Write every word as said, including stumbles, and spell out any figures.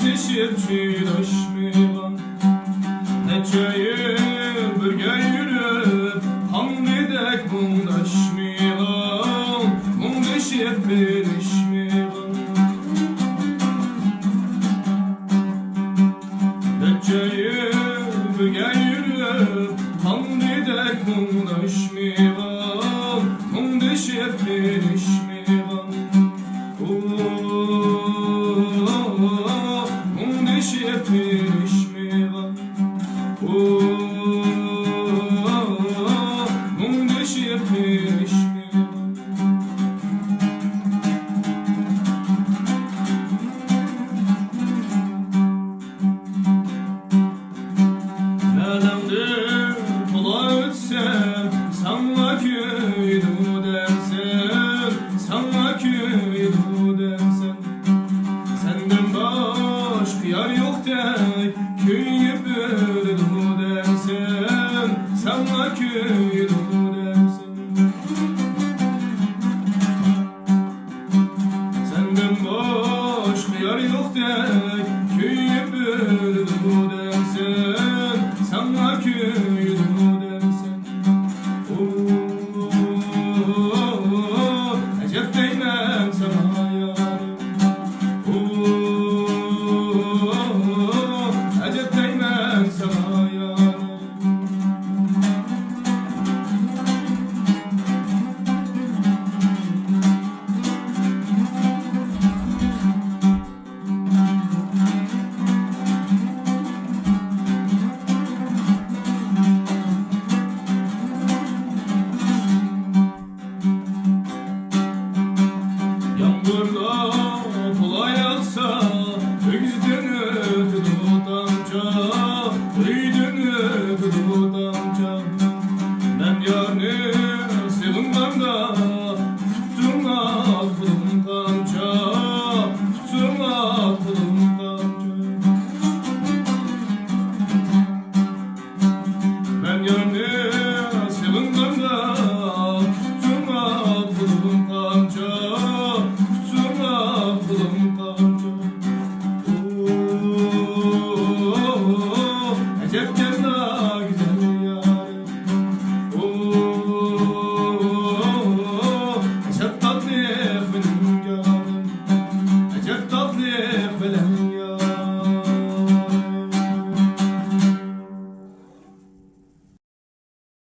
دېيىشىپ چىداشمىغان. نەچچە يىل بىرگە يۈرۈپ، قاندىدەك مۇڭداشمىغان، مۇڭدىشىپ بىلىشمىغان. نەچچە يىل بىرگە يۈرۈپ، قاندىدەك مۇڭداشمىغان، مۇڭدىشىپ بىلىشمىغان. ئۇ، مۇڭدىشىپ بىلىشمىغان. ئۇ، مۇڭدىشىپ بىلىشمىغان. نەلەڭدىن تولا ئۆتسەم، ساڭا كۆيىدۇ دەمسەن، ساڭا كۆيىدۇ دەمسەن. سەندىن باشقا يار يوقتەك كۆيۈپ ئۆلىدۇ دەمسەن، ساڭا كۆيىدۇ دەمسەن. سەندىن باشقا يار يوقتەك كۆيۈپ ئۆلىدۇ دەمسەن، ساڭا كۆيىدۇ دەمسەن. ئۇ، ئەجەب دەيمەن ساڭا يارىم. ئۇ، ئەجەب دەيمەن ساڭا يارىم. يامغۇرلار تولا ياغسا، ئۆگزىدىن ئۆتىدۇ تامچە، ئۆيدىن ئۆتىدۇ تامچە. مەن يارنى سېغىنغاندا، پۇتۇڭ ئاتقۇدۇم قامچا، پۇتۇڭ ئاتقۇدۇم قامچا. مەن يارنى سېغىنغاندا، پۇتۇڭ ئاتقۇدۇم قامچا، پۇتۇڭ ئاتقۇدۇم قامچا. ئۇ، ئەجەب